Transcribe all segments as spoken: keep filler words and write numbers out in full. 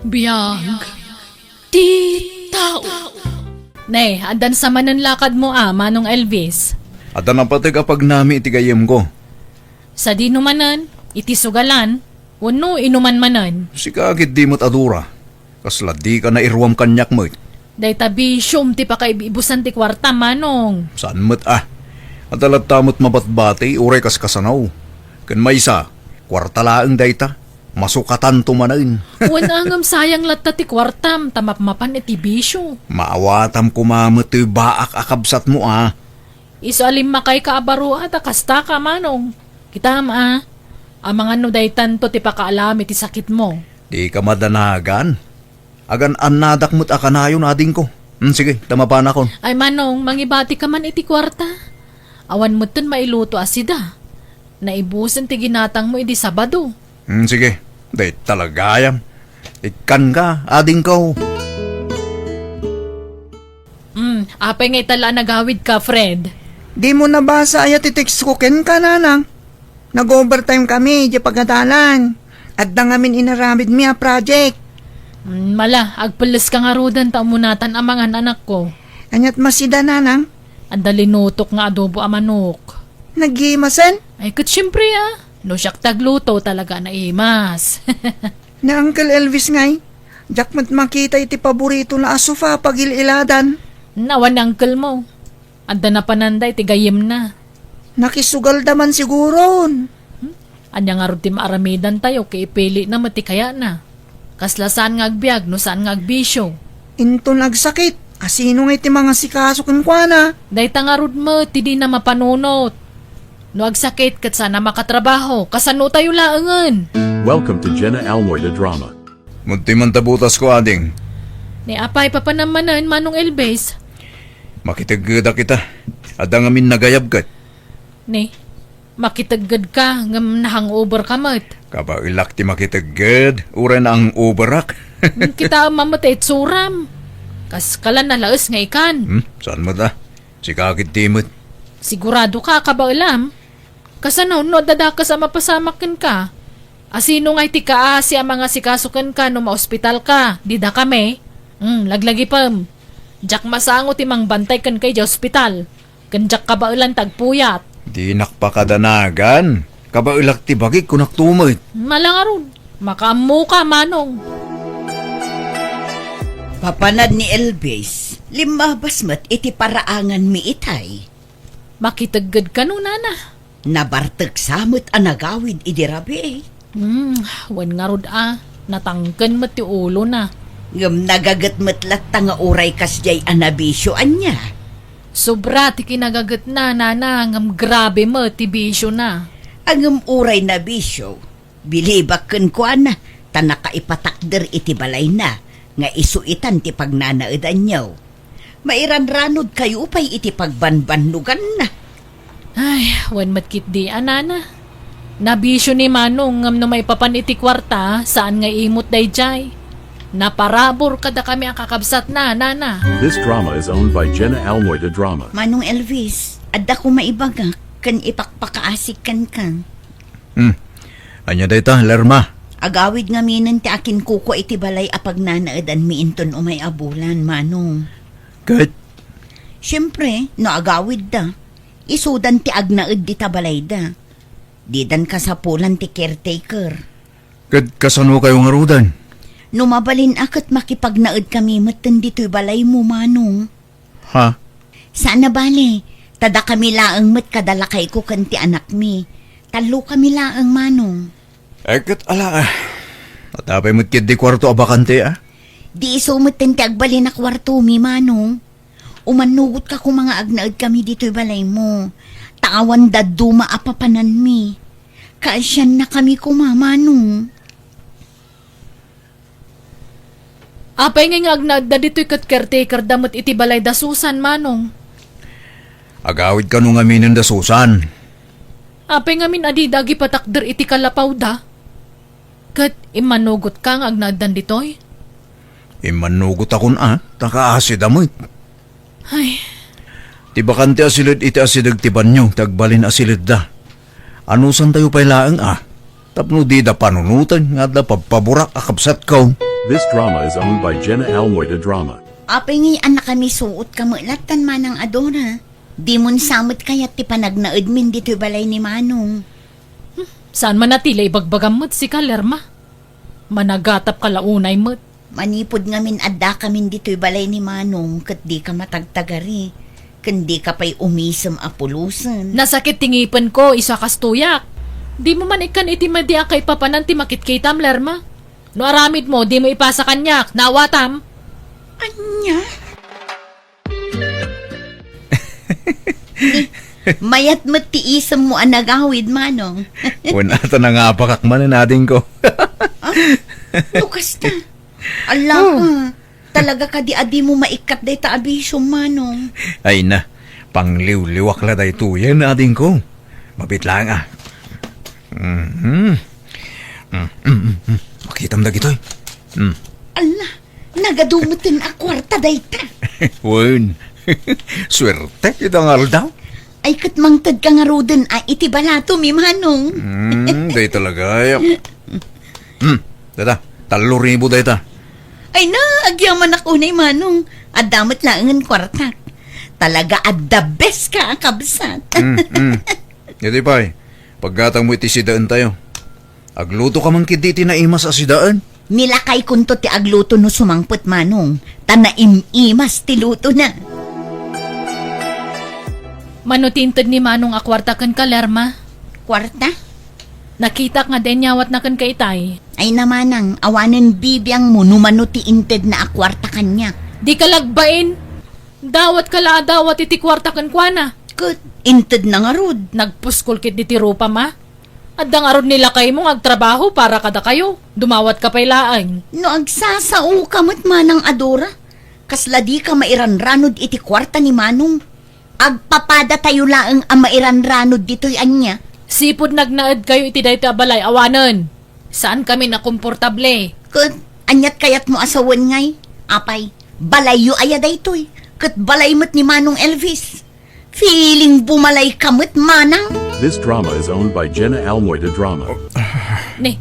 Biag ti tao. Ne, addan sa manen lakadmo a, Manong Elvis? Adda napateg a pagnami iti gayyemko. Sadino manen? Iti sugalan? Wenno inuman manen? Sika ketdi met a Dora. Kasla dika nairuam kaniak met. Dayta bisiom ti pakaibibusan ti kuarta, Manong. Saan met a. Adda latta met mabatbati uray kas kasano. Ken maysa, kuarta laeng dayta. Masukatanto manen. Wen a ngem sayang latta ti kuartam ta mapmapan iti bisio. Maawatam koma met toy baak a kabsatmo a. Isu a limmakayka a baruat a kastaka, Manong. Kitam a, amangan no daytanto ti pakaalam iti sakitmo. Dika madanagan. Agan-annadak met a kanayon, adingko. Hmm, sige, ta mapanakon. Ay, Manong, mangibatika man iti kuarta. Awan metten mailuto a sida. Naibusen ti ginatangmo idi Sabado. Hmm, sige, dayta la gayam. Ikkanka, adingko. Hmm, apay nga ita la a nagawidka, Fred? Dimo nabasa aya ti text ko kenka, Nanang? Nag-overtime kami, di pagadalan. Adda ngamin inaramidmi a project. Hmm, mala, agpelleska ngaruden ta umunatan a mangan, anakko. Aniat masida, Nanang? Adda linutok nga adobo a manok. Nagimasen? Ay, ket siempre, a. No siak ti agluto, talaga naimas. Ni Uncle Elvis ngay, diak met makita iti paboritona a sofa pagil-iladan. Awan ni uncle mo. Adda napananda iti gayyemna. Nakisugalda man siguron. Hmm? Ania ngarud ti maaramidantayo ket ipilina met ti kayatna? Kasla saan nga agbiag no saan nga agbisio. Inton agsakit, asino ngay ti mangasikaso kenkuana? Dayta ngarud met ti dina mapanunot. No agsakit ket saan a makatrabaho, kasanotayo laengen? Welcome to Jenna Almoy the Drama. Munti man ta butas ko, ading. Ni apay papanam manen, Manong Elvis? Makiteggedak ita. Adda ngamin nagayab ket. Ni, makitegged ka, ngem na-hangover ka met. Kabaelak ti makitegged, uray na-hangoverak. Hmm, kitaem man met ti itsuram. Kas kalan a laes nga ikan. Hmm, saan met a? Sika ketdi met. Sigurado ka, kabaelam? Kasano no adda dakes a mapasamak kenka? Asino ngay ti kaasi a mangasikaso kenka no maospital ka? Dida kami. Hmm, laglagipem. Diak masango ti mangbantay kenka idiay ospital. Ken diak kabaelan ti agpuyat. Dinak pakadanagan. Kabaelak ti bagik, kunak tumet. Mala ngarud. Makaammoka, Manong. Papanad ni Elvis, limmabas met iti paraanganmi itay. Makitegged kano, Nana? Nabartek sa met a nagawid idi rabii. Hmm, wen ngarud a, natangken met ti ulona. Ngem nagaget met latta nga uray kasdiay a nabisio, ania? Sobra ti kinagagetna, Nana, ngem grabe met ti bisiona. A, ngem uray nabisio, bilibak kenkuana, ta nakaipatakder iti balayna nga isu itan ti pagnanaedanyo. Mairanranod kayo pay iti pagbanbannuganna. Ay, wen met ketdi a, Nana. Nabisio ni Manong ngem no maipapan iti kuarta, saan nga imot daydiay. Naparabur kadakami a kakabsatna, Nana. This drama is owned by Jenna Almoy the Drama. Manong Elvis, adda koma ibagak ken ipakpakaasik kenka. Hmm. Ania dayta, Lerma? Agawid ngaminen ti akinkukua iti balay a pagnanaedanmi inton umay a bulan, Manong. Ket? Siempre, no agawidda, isudan ti agnaed dita balayda. Didan kasapulan ti caretaker. Ket kasano kayo ngaruden? No mabalin a ket makipagnaed kami metten ditoy balaymo, Manong. Ha? Saan a bale, ta dakami laeng met kada lakayko ken ti anakmi. Tallokami laeng, Manong. Ay, ket ala, ah. Adda pay met ketdi kuarto a bakante, ah? Di isu metten ti agbalin a kuartomi, Manong. Umannugotka koma nga agnaedkami ditoy balaymo. Ta awan dadduma a papananmi. Kaasiannakami koma, Manong. Apay ngay nga agnaedda ditoy ket caretakerda met iti balay da Susan, Manong? Agawid kano ngaminen da Susan? Apay ngamin a dida agipatakder iti kalapawda? Ket immanugotka nga agnaeddan ditoy? Immanugotakon a, ta kaasida met. Ay. Ti bakante a siled iti asideg ti banio ti agbalin a siledda. Anusantayo pay laeng a, tapno dida panunoten nga adda pabpaborak a kabsatko. This drama is owned by Jenna Almoy de Drama. Apay ngay a nakamisuot ka met lattan, Manang Adora? Dimon sa met kayat ti panagnaedmin ditoy balay ni Manong? Hmm, saan man a ti la ibagbagam met sika, Lerma? Managatap ka la unay met. Manipud ngamin addakamin ditoy balay ni Manong ket dika matagtagari, ken dika pay umisem a pulosen. Nasakit ti ngipenko, isu a kastoyak. Dimo man ikkan iti madi a kaipapanan ti makitkitam, Lerma. No aramidmo, dimo ipasa kaniak, naawatam? Ania? Mayat met ti isemmo a nagawid, Manong. Wen, ata nangabakak manen, adingko. Ah, no kasta. Ala ka. Talaga kadi a dimo maikkat dayta a bisio, Manong? Ay na, pangliwliwak la daytoyen, adingko. Mabit laeng, ah. Mhm. Mm, mm, mm, mm. Makitam dagitoy. Mm. Ala, nagadu meten a kuarta dayta. Wen. Suerte ita nga aldaw. Ay, ket mangted ka ngaruden a iti balatom, Manong. Mm, dayta talaga, ay. Hmm, dayta, tallo ribu dayta. Ay na, agyamanak unay, Manong. Adda met laengen kuartak. Talaga a the best ka a kabsat. Hmm, hmm. Iti pay, paggatangmo iti sidaentayo. Agluto ka man ketdi iti naimas a sidaen. Nilakaykonto ti agluto no sumangpet, Manong, ta naim-imas ti lutona. Mano ti inted ni Manong a kuarta kenka, Lerma? Kuarta? Nakitak nga dayta inyawatna kenka itay. Ay na, Manang, awanen bibiangmo no mano ti intedna a kuarta kaniak. Dika lagbain! Dawatka la a dawat iti kuarta kenkuana. Ket intedna ngarud. Nagpuskol ketdi ti rupam a. Adda ngarud ni lakaymo nga agtrabaho para kadakayo. Dumawatka pay laeng. No agsasaoka met, Manang Adora, kasla dika mairanranod iti kuarta ni Manong. Agpapadatayo laeng a mairanranod ditoy ania. Sipud nagnaedkayo iti daytoy a balay, awanen. Saankamin a komportable. Ket aniat kayatmo a sawen ngay? Apay, balayyo aya daytoy? Ket balay met ni Manong Elvis. Feeling bumalay ka met, Manang. This drama is owned by Jenna Almoy de Drama. Ne,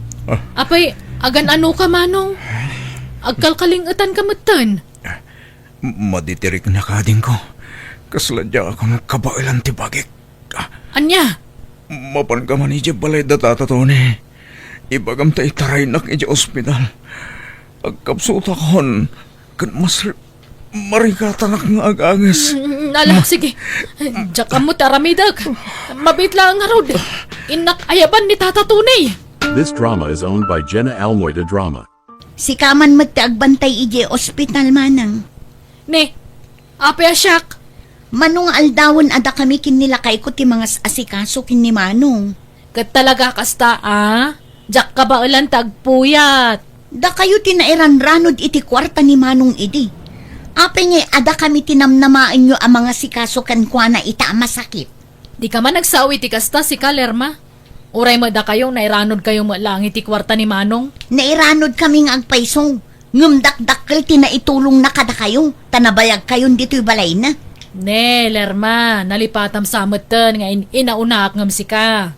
apay, agan-anoka, Manong? Agkalkaling-etanka metten. Maditiriknak, adingko. Kasla diakon kabaelan ti bagik. Ah, ania? Mapanka man idiay balay da Tata Tony. Ibagam ta itaraynak idiay ospital. Agkapsutakon, ken mas ri-, marikatanak nga agages. Mm, ala, sige. Diak ammo ti aramidek. Mabiit laeng ngarud. Innak ayaban ni Tata Tony. This drama is owned by Jenna Almoy de Drama. Sika man met ti agbantay idiay ospital, Manang. Ne, apay a siak? Mano nga aldawen a dakami ken ni lakayko ti mangas-asikaso ken ni Manong. Ket talaga kasta, a? Diak kabaelan ta agpuyat. Dakayo ti nairanranod iti kuarta ni Manong idi. Apay ngay a dakami ti namnamaenyo a mangasikaso kenkuana ita a masakit? Dika man agsao iti kasta, sika, Lerma. Uray met dakayo, nairanodkayo met laeng iti kuarta ni Manong. Nairanodkami nga agpayso, ngem dakdakkel ti naitulongna kadakayo, ta nabayagkayon ditoy balayna. Ne, Lerma, nalipatam sa metten nga in-, inaunaak ngem sika.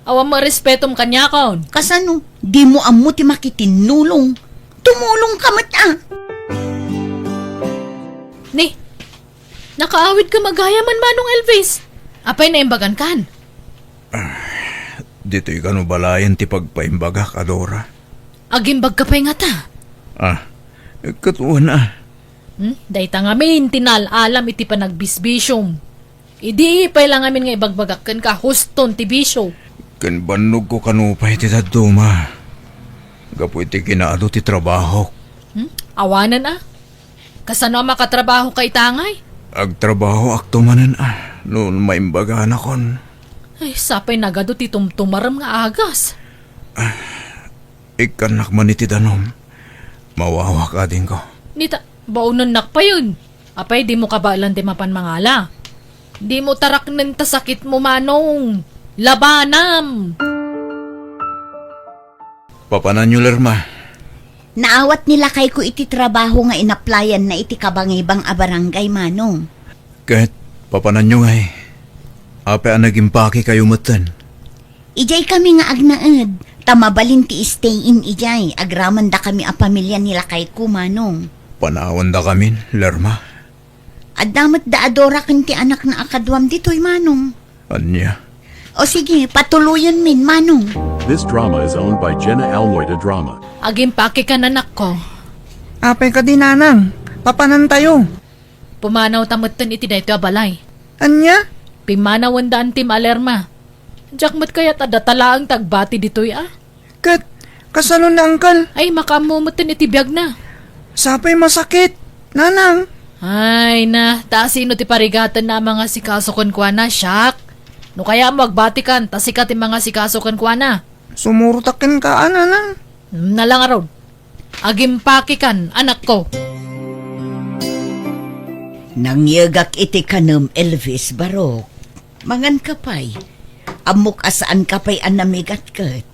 Awan met respetom kaniakon. Kasano? Dimo ammo ti makitinnulong. Tumulongka met, a. Ne, nakaawidka met gayam, Manong Elvis. Apay naimbagankan? Ah, ditoy kano balayen ti pagpaimbagak, Adora? Agimbagka pay ngata? Ah, ket wen a. Hmm? Dayta ngamin ti naal-alam iti panagbisbisiom. Idi pay la ngamin nga ibagbagak kenka, huston ti bisio. Ken bannogko kano pay ti dadduma. Gapu iti kinaadu ti trabahok. Hmm? Awanen a? Kasano a makatrabahoka ita ngay? Agtrabahoakto manen a, no maimbaganakon. Ay, sapay nagadu ti tumtumarem nga agas. Ikkannak man iti danum. Mawawak, adingko. Nita, baonennak payen. Apay, dimo kabaelan ti mapan mangala? Dimo taraknen ta sakitmo, Manong. Labanam! Papananyo, Lerma? Naawat ni lakayko iti trabaho nga inaplayanna iti kabangaybang a barangay, Manong. Ket papananyo ngay? Apay a nagimpake kayo metten? Idiay kami nga agnaed, ta mabalin ti stay-in idiay, agraman dakami a pamilya ni lakayko, Manong. Panawan dakamin, Lerma. Adda met da a Dora ken ti anakna a kaduam ditoy, Manong. Ania? O sige, patuloyenmin, Manong. This drama is owned by Jenna Almoy de Drama. Agimpakikan, anakko. Apay kadi, Nanang? Papanantayo? Pumanawta metten iti daytoy a balay. Ania? Pimmanawenda Antim a Lerma. Diak met kayat a data laeng ti agbati ditoy a. Ket, kasano ni Uncle? Ay, makaammo metten iti biagna. Sapay masakit, Nanang. Ay na, ta asino ti parigatenna a mangasikaso kenkuana, siak? No kayatmo agbatikan, ta sika ti mangasikaso kenkuana. Sumurot kenka, a, Nanang. Nala ngarud. Agimpakikan, anakko. Nangyegak iti kanem, Elvis, barok. Manganka pay. Ammok a saanka pay a namigat ket.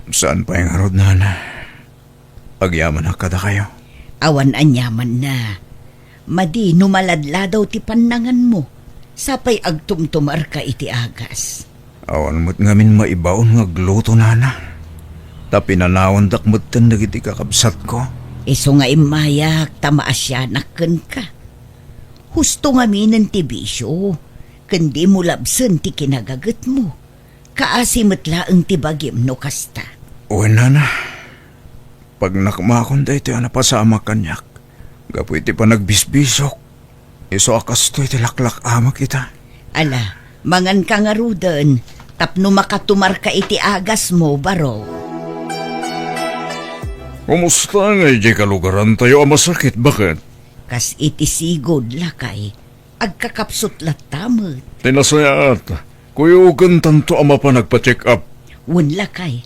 Saan pay ngarud, Nana? Agyamanak kadakayo. Awan aniamanna. Madi no maladladaw ti pannanganmo, sapay agtumtumarka iti agas. Awan met ngamin maibaon nga agluto, Nana. Ta pinanawandak metten dagiti kakabsatko. Isu nga immayak ta maasianak kenka. Husto ngaminen ti bisio, ken dimo labsen ti kinagagetmo. Kaasi met laeng ti bagim no kasta. Wen, Nana. Pagnakmakon daytoy a napasamak kaniak gapu iti panagbisbisok. Isu a kastoy ti laklak-amek ita. Ala, manganka ngaruden, tapno makatumarka iti agasmo, baro. Kumusta ngay diay kalugarantayo a masakit, baket? Kas iti sigud, lakay. Agkakapsut latta met. Ti nasayaat, kuyogentanto a mapan agpa-check up. Wen, lakay.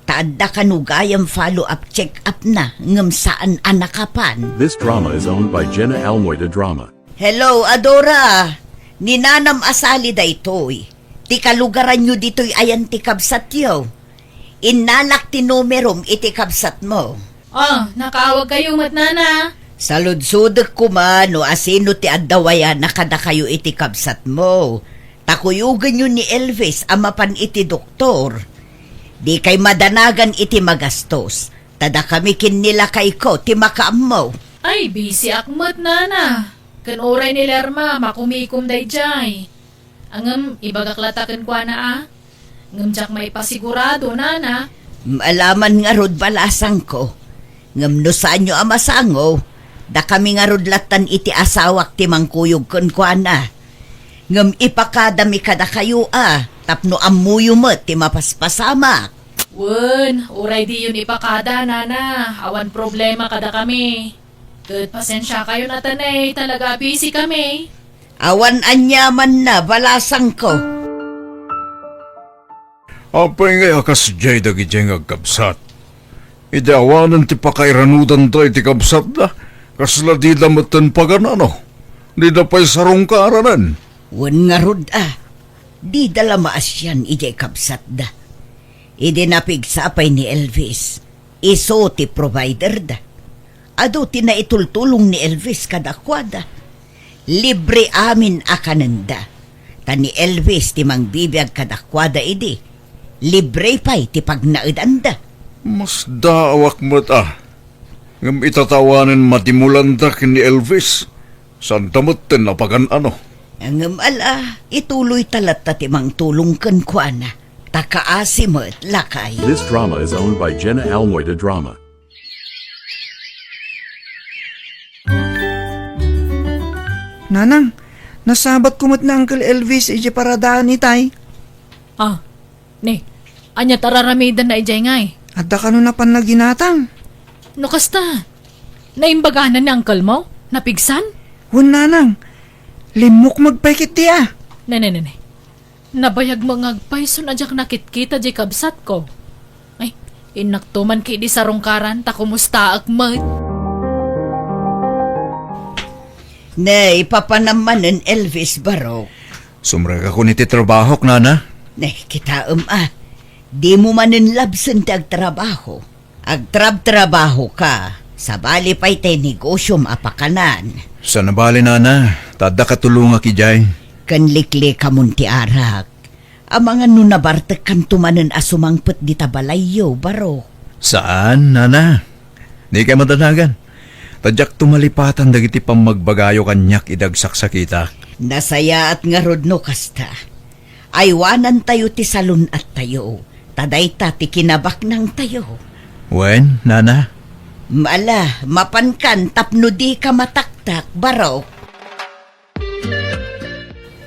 Ta adda kano gayam follow-up check-up na ngem saan a nakapan. This drama is owned by Jenna Almoy de Drama. Hello, Adora! Ni Nanam a Sali daytoy. Ti kalugaranyo ditoy ayan ti kabsatyo. Innalak ti numerom iti kabsatmo. Ah, nakaawag kayo met, Nana. Saludsodek koma no asino ti adda wayana kadakayo iti kabsatmo. Ta kuyogenyo ni Elvis a mapan iti doktor. Dikay madanagan iti magastos, ta dakami ken ni lakayko ti makaammo. Ay, busy ak met, Nana. Ken uray ni Lerma, makumikom daydiay. Ngem ibagak latta kenkuana a. Ngem diak maipasigurado, Nana. Maalaman ngarud, balasangko. Ngem no saanyo a masango, dakami ngarud lattan iti asawak ti mangkuyog kenkuana. Ngem ipakadami kadakayo a, tapno ammoyo met ti mapaspasamak. Wen, uray diyon ipakada, Nana. Awan problema kadakami. Ket pasensiakayon a tanay talaga a busy kami. Awan aniamanna, balasangko. Apay ngay a kasdiay dagidiay nga agkabsat? Idi awanen ti pakairanudanda iti kabsatda, kasla dida metten pagan-ano? Dida pay sarungkaranen? Wen ngarud a, dida la maasian idiay kabsatda. Idi napigsa pay ni Elvis, isu ti providerda. Adu ti naitultulong ni Elvis kadakuada. Libre amin a kanenda. Ta ni Elvis ti mangbibiag kadakuada idi. Libre pay ti pagnaedanda. Masdaawak met a. Ngem ita ta awanen madimulanda ken ni Elvis. Saan ta metten a pagan-ano? Ngem ala, ituloy ta latta ti mangtulong kenkuana. Ta kaasi met, lakay. This drama is owned by Jenna Almoy de Drama. Nanang, nasabatko met ni Uncle Elvis idiay paradaan itay. Ah, ne, ania ti ar-aramidenna idiay ngay? Adda kano napanna ginatang? No kasta, naimbaganan ni uncle mo? Napigsan? Wen, Nanang. Limmukmeg pay ketdi a. Ne, ne, ne, ne. Nabayag met nga agpayson a diak nakitkita diay kabsatko. Ay, innakto man ketdi sarungkaran ta kumustaek met. Ne, ipapanam manen, Elvis, barok. Sumrekakon iti trabahok, Nana. Ne, kitaem a. Dimo manen labsen ti agtrabaho. Agtrabtrabahoka, sabali pay ti negosyom a pakanan. Saan a bale, Nana, ta adda katulongak idiay. Ken liklikamon ti arak. Amangan no nabartekkanto manen a sumangpet dita balayyo, Barok. Saan, nana? Dikay madanagan. Ta diakto malipatan dagiti pammagbagayo kaniak idi agsaksakitak. Nasayaat ngarud no kasta. Aywanantayo ti salun-attayo, ta dayta ti kinabaknangtayo. Wen, nana? Ala, mapankan tapno dika mataktak, Barok.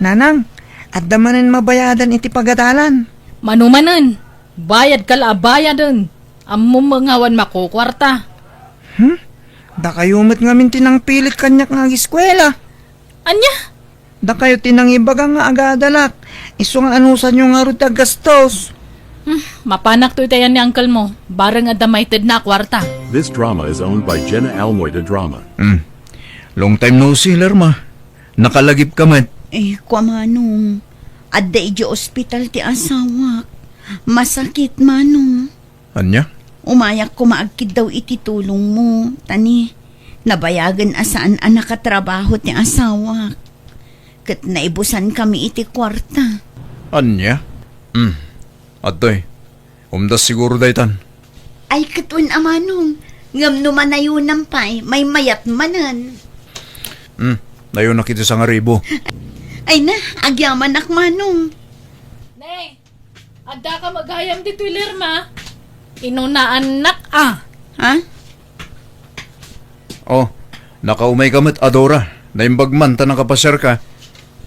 Nanang, adda manen mabayadan iti pagadalan. Mano manen, bayadka la a bayaden. Ammom nga awan makukuarta. Hmm? Dakayo met ngamin ti nangpilit kaniak nga agiskuela. Ania? Dakayo ti nangibaga nga agadalak. Isu nga anusanyo ngarud ti aggastos. Hmm, mapanakto iti ayan ni uncle mo. Bareng adda maitedna a kuarta. This drama is owned by Jenna Almoy de Drama. Hmm. Long time no see, Lerma. Nakalagipka met. Eh, kua, Manong. Adda idiay ospital ti asawak. Masakit, Manong. Ania? Umayak koma agkiddaw iti tulongmo, ta ni, nabayagen a saan a nakatrabaho ti asawak. Ket naibusankami iti kuarta. Ania? Hmm. Adtoy. Umdas siguro daytan. Ay, ket wen a, Manong. Ngem no manayonam pay, maymayat manen. Hmm. Nayonak iti sangaribu. Ay na, agyamanak, Manong. Nay, adda ka magayam ditoy, Lerma. Inunaannak, a. Ha? Oh, nakaumayka met, Adora. Naimbag man ta nakapasiarka.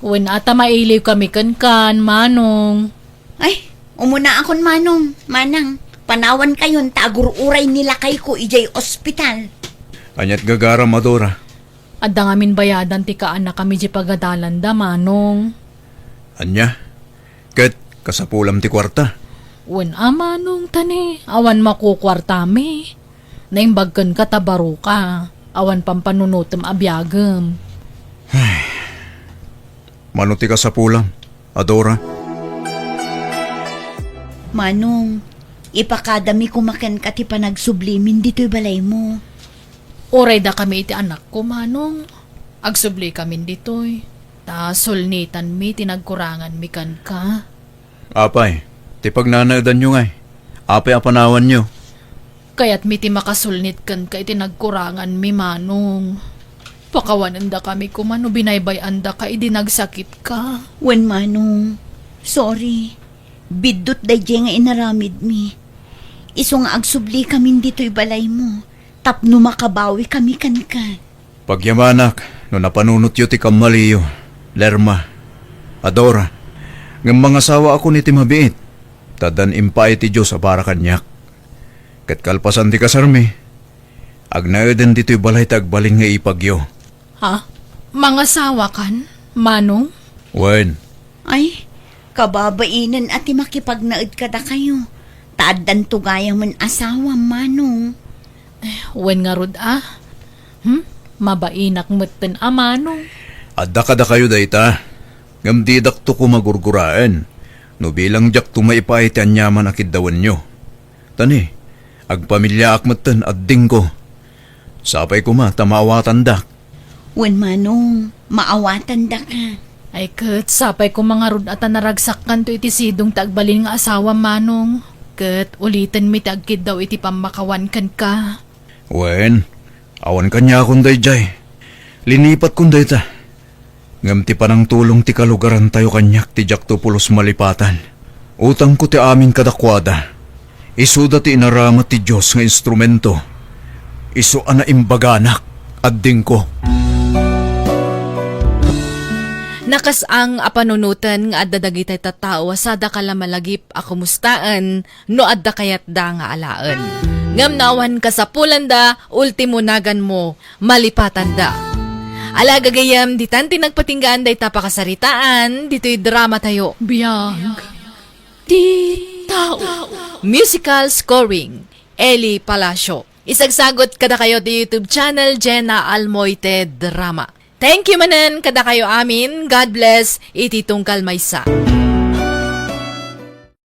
Wen a ta mailiwkami kenkan, Manong. Ay, umunaakon, Manong. Manang, panawankayon ta agur-uray ni lakayko idiay ospital. Aniat gagaram, Adora? Adda ngamin bayadan ti kaannakami idiay pagadalanda, Manong. Ania? Ket kasapulam ti kuarta? Wen a, Manong, ta ni, awan makukuartami. Naimbag kenka ta baroka. Awan pampanunotem a biagem. Mano ti kasapulam, Adora? Manong, ipakadami koma kenka ti panagsublim ditoy balaymo. Uray dakami iti anakko, Manong. Agsubli kamin ditoy, ta sulnitanmi ti nagkuranganmi kenka. Apay, ti pagnanaedanyo ngay? Apay a panawanyo? Kayatmi ti makasulnit kenka iti nagkuranganmi, Manong. Pakawanendakami koma no binaybay-andaka idi nagsakitka. Wen, Manong. Sorry. Biddut daydiay nga inaramidmi. Isu nga agsubli kamin ditoy balaymo, tapno makabawi kami kenka. Pagyamanak no napanunotyo ti kammaliyo, Lerma, Adora, ngem mangasawaakon iti mabiit, ta addan impaay ti Dios a para kaniak. Ket kalpasan ti kasarmi, agnaeden ditoy balay ti agbalin nga ipagyo. Ha? Mangasawakan, Manong? Wen. Ay, kababainen a ti makipagnaed kadakayo, ta addanto gayamen asawam, Manong. Eh, wen ngarud a. Hmm? Mabainak metten a, Manong. Adda kadakayo dayta, ngem didakto koma gurguraen no bilang diakto maipaay ti aniaman a kiddawenyo. Ta ni, agpamiliaak metten, addingko. Sapay koma ta maawatandak. Wen, Manong, maawatandaka. Ay ket, sapay koma ngarud a ta naragsakkanto iti sidong ti agbalin nga asawam, Manong. Ket ulitenmi ti agkiddaw iti pammakawan kenka. Wen, awan kaniakon daydiay. Linipatkon dayta. Ngem ti panangtulong ti kalugarantayo kaniak ti diakto pulos malipatan. Utangko ti amin kadakuada. Isuda ti inaramat ti Dios nga instrumento. Isu a naimbaganak, addingko. Nakasang a panunoten nga adda dagiti tattao a sadaka la malagip a kumustaen no adda kayatda nga alaen. Ngem no awan kasapulanda, ultimo naganmo, malipatanda. Ala, gagayyem, ditan ti nagpatinggaan dayta pakasaritaan, ditoy dramatayo. Biag ti tao. Musical scoring, Eli Palacio. Isagsagot kadakayo ti YouTube channel, Jenna Almoite Drama. Thank you manen kadakayo amin. God bless iti tunggal maysa.